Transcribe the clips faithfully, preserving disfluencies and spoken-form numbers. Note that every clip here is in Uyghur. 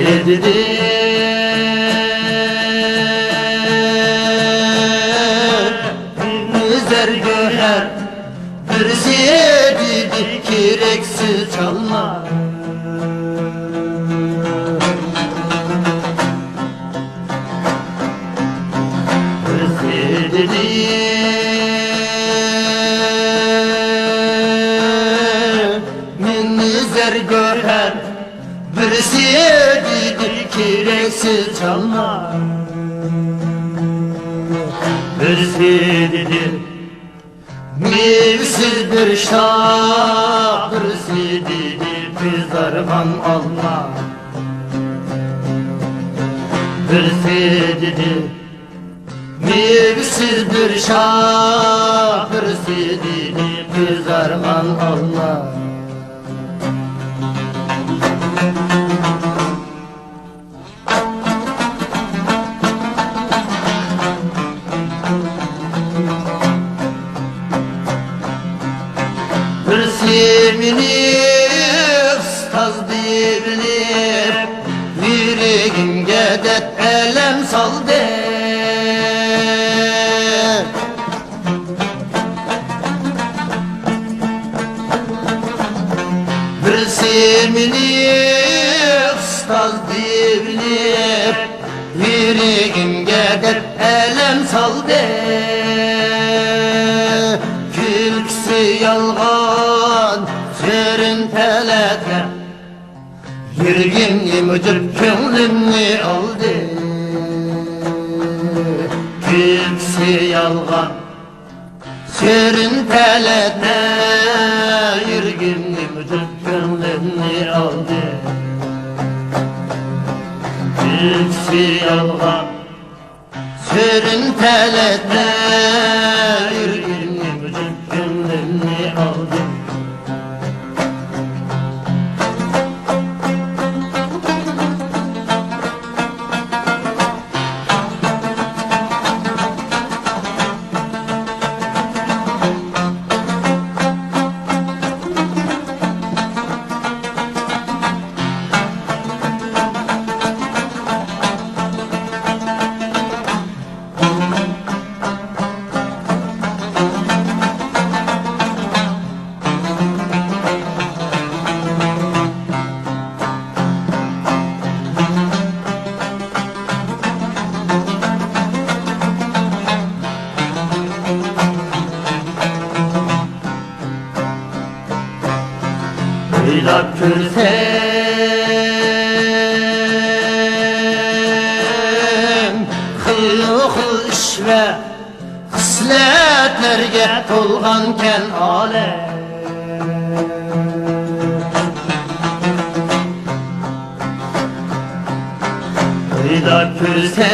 دېدى، نېمە زەر گۆھەر، بىرسى دېدى، كېرەكسىز چالما. بىرسى دېدى، نېمە زەر گۆھەر، بىرسى دېدى، كېرەكسىز چالما. بىرسى دېدى، مېۋىسىز بىر شاخ، بىرسى دېدى، قىزارغان ئالما. بىرسى دېدى، مېۋىسىز بىر شاخ، بىرسى دېدى، قىزارغان ئالما. بىرسى مېنى ئۇستاز دېيىۋېلىپ، يۈرىكىمگە دەرد ئەلەم سالدى. بىرسى مېنى ئۇستاز دېيىۋېلىپ، يۈرىكىمگە دەرد ئەلەم سالدى. كۈلكىسى يالغان سۆرۈن تەلەتلەپ، يۈرىكىمنى مۇجۇپ كۆڭلۈمنى ئالدى. كۈلكىسى يالغان سۆرۈن تەلەتمە، يۈرىكىمنى مۇجۇپ كۆڭلۈمنى ئالدى. كۈلكىسى يالغان سۆرۈن تەلەتمە، يۈرىكىمنى مۇجۇپ كۆڭلۈمنى ئالدى. ئويلاپ كۆرسەم، خىلمۇ خىل ئىش ۋە خىسلەتلەرگە تولغانكەن ئالەم. ئويلاپ كۆرسەم،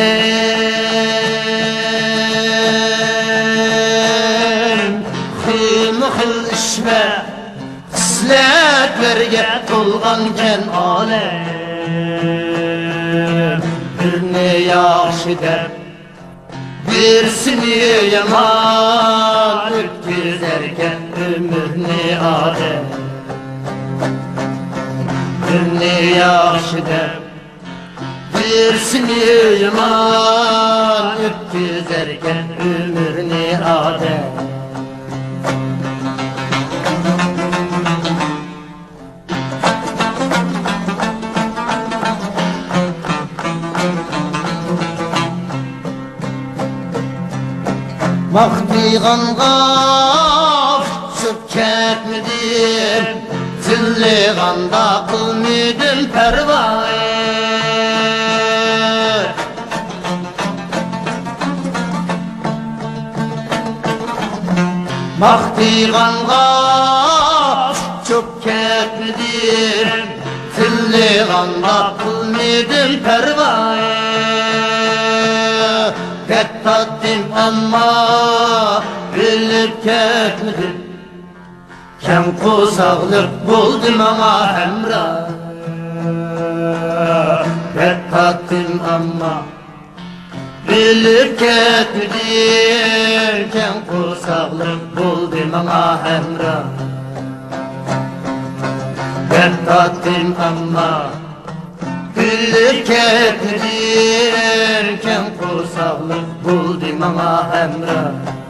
خىلمۇ خىل ئىش ۋە خىسلەتلەرگە تولغانكەن ئالەم. بىرنى ياخشى دەپ، بىرسىنى يامان، ئۆتكۈزەركەن ئۆمۈرنى ئادەم. بىرنى ياخشى دەپ، بىرسىنى يامان، ئۆتكۈزەركەن ئۆمۈرنى ئادەم. ماختىغانغا ئۇچۇپ كەتمىدىم، تىللىغاندا قىلمىدىم پەرۋا. ماختىغانغا ئۇچۇپ كەتمىدىم، تىللىغانغا قىلمىدىم پەرۋا. دەرد تارتتىم ئەمما ئۆلۈپ كەتمىدىم، كەڭ قورساقلىق بولدى ماڭا ھەمراھ. دەرد تارتتىم ئەمما ئۆلۈپ كەتمىدىم، كەڭ قورساقلىق بولدى ماڭا ھەمراھ. دەرد تارتتىم ئەمما، كەتمىدى ئەركەن قورساقلىق، بولدى ماڭا ھەمراھ.